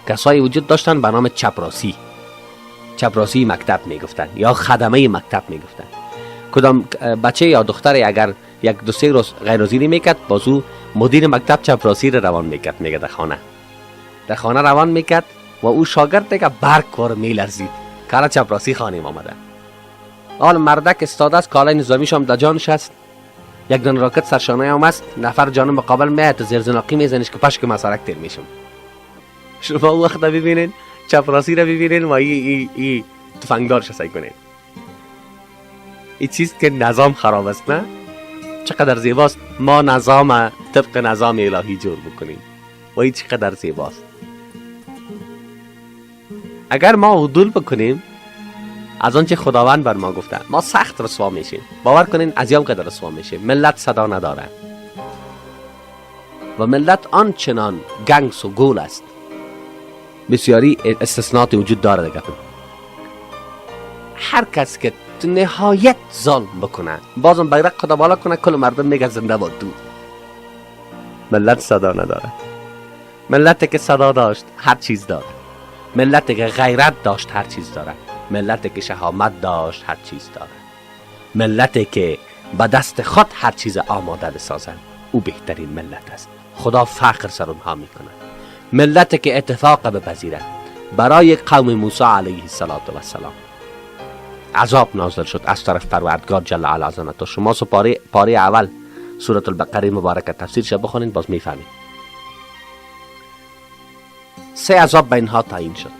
کسایی وجود داشتن به نام چپراسی، چپراسی مکتب میگفتن یا خدمه مکتب میگفتن. کدام بچه یا دختر اگر یک دو سه روز غیر حاضری میکرد، بازو مدیر مکتب چپراسی را روان میکرد، میگه در خانه، در خانه روان میکرد و او شاگرد دیگه برگ وار میلرزید کالا چپراسی خانه آمده. حال مردک استاده است، کالای نظامیش هم در جانش است، یک دان راکت سرشانه هم است، نفر جانب مقابل میاد زیرزناقی میزنش که پشک مسرک تیر میشم. شما اون وقت ببینین چپراسی را ببینین و ای تفنگدارش سعی کنین. این چیز که نظام خراب است، نه؟ چقدر زیباست ما نظام طبق نظام الهی جور بکنیم و این چقدر زیباست. اگر ما عدول بکنیم از آنچه خداوند بر ما گفته، ما سخت رسوا میشیم. باور کنین از یام قدر رسوا میشیم. ملت صدا نداره و ملت آنچنان گنگس و گول است. بسیاری استثناءات وجود داره دیگه. هر کس که نهایت ظلم بکنه، بازم بیرق خدا بالا کنه، کل مردم میگه زنده باد دو. ملت صدا نداره. ملت که صدا داشت هر چیز داره. ملت که غیرت داشت هر چیز داره. ملت که شهامت داشت هر چیز داره. ملت که به دست خود هر چیز آماده بسازن، او بهترین ملت است. خدا فخر سر اونها میکنه. ملت که اتفاق بپذیرد. برای قوم موسی علیه السلام عذاب نازل شد از طرف پروردگار جل علا عظمته. شما سو پاره اول سورة البقره مبارکه تفسیرش بخونید باز میفهمید. سه عذاب بین ها تعیین شد.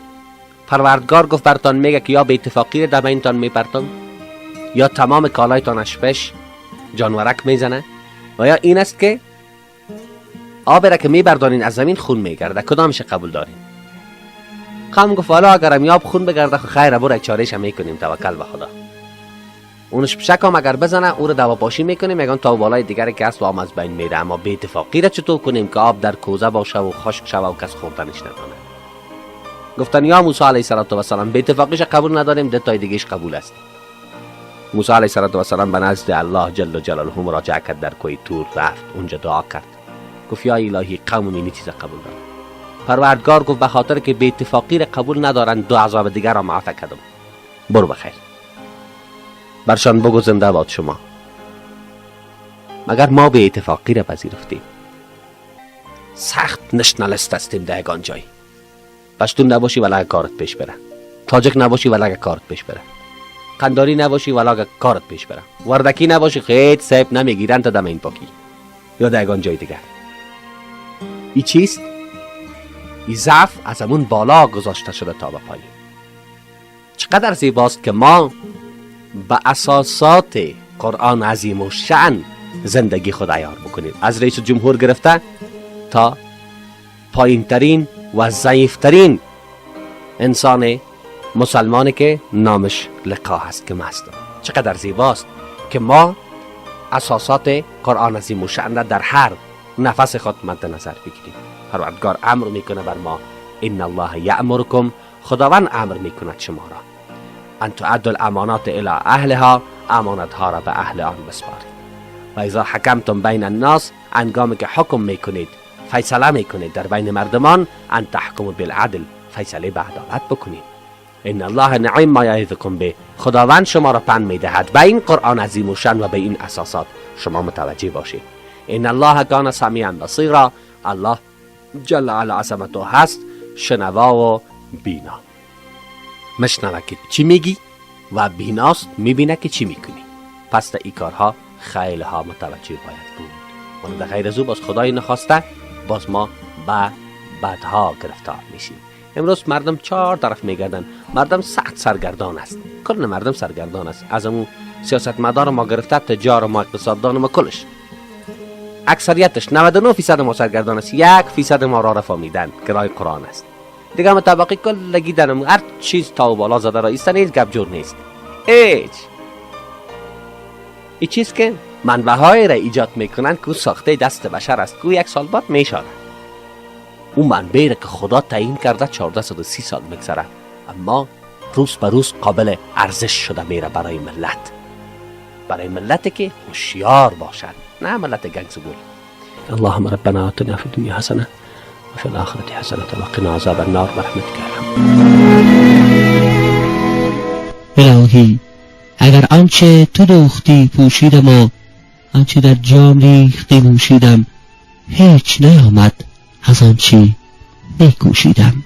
پروردگار گفت برتان میگه که یا به اتفاقی در بینتان میپرتم، یا تمام کالایتان اشپش جانورک میزنه، و یا این است که آب را که میبردانین از زمین خون میگرده. کدامش قبول دارین؟ قوم گفت والا اگرم آب خون بگرده خیر، برو یک چاره‌ش میکنیم، توکل به خدا. اونش پشکم اگر بزنه او رو دوا پاشی میکنیم، میگن تا بالای دیگر که است و آب از بین میره. اما به اتفاقی را چطور کنیم که آب در کوزه باشه و خشک شوه و کس خوردنش ندانه؟ گفتن یا موسی علیه السلام به اتفاقیش قبول نداریم، دو تای دیگهش قبول است. موسی علیه السلام به نزد الله جل جلاله مراجعه کرد، در کوه طور رفت، اونجا دعا کرد، گفت یا الهی قوم اینی چیز قبول دارن. پروردگار گفت به خاطر که به اتفاقی را قبول ندارن دو عذاب دیگر را معاف کردم، برو بخیر، برشان بگو زنده باد شما. مگر ما به اتفاقی را پذیرفتیم؟ سخت nationalist هستیم در یگان جای. پشتون نباشی ولی کارت پیش بره، تاجک نباشی ولی کارت پیش بره، قنداری نباشی ولی کارت پیش بره، وردکی نباشی خیلی سیب نمیگیرن تا دم این پاکی یا در یگان جای دیگر. این چیست؟ این ضعف از همون بالا گذاشته شده تا به پایین. چقدر زیباست که ما به اساسات قرآن عظیم و شأن زندگی خود عیار بکنیم، از رئیس جمهور گرفته تا پایین ترین و ضعیفترین انسان مسلمانی که نامش لقا هست که مست. چقدر زیباست که ما اساسات قرآن عظیم و شأن را در هر نفس خود مد نظر بگیریم. پروردگار امر میکنه بر ما، ان الله یأمرکم، خداوند امر میکند شما را، ان تؤدوا الامانات الی اهلها، امانت ها را به اهل آن بسپارید. و اذا حکمتم بین الناس، هنگامی که حکم میکنید، فیصله میکنید در بین مردمان، ان تحکموا بالعدل، فیصله به عدالت بکنید. ان الله نعم ما یعظکم به، خداوند شما را پند میدهد به این قرآن عظیم و شأن و به این اساسات شما متوجه باشید. ان الله کان سمیعا بصیرا، الله جل علی عظمته هست شنوا و بینا. مشنوه که چی میگی و بیناست، میبینه که چی میکنی. پس در این کارها خیلی ها متوجه باید بود. و در غیر از او باز خدای نخواسته باز ما به بدها گرفتار میشیم. امروز مردم چهار طرف میگردن، مردم سخت سرگردان است، کل مردم سرگردان است. از امو سیاستمدار ما گرفته، تجار ما، اقتصاددان ما، کلش اکثریتش 99% ما سرگردان است. 1% ما را رفامیدن که راه قرآن است. دیگه مطابقی کلگی درم هر چیز تا و بالا زده را ایستن، هیچ گپ جور نیست. هیچ این چیز که منبع های را ایجاد میکنن که او ساخته دست بشر است، که او یک سال بعد میشانه. او منبع را که خدا تعیین کرده 1430 سال میگذره، اما روز به روز قابل ارزش شده میره برای ملت، برای ملت که هوشیار باشد، نه ملت گنگسگول. اللهم ربنا آتنا فی الدنیا حسنه وفي الآخرة حسنة وقنا عذاب النار برحمتك يا أرحم. الهی اگر آنچه تو دوختی پوشیدم و آنچه در جام ریختی نوشیدم، هیچ نیامد از آنچه میکوشیدم.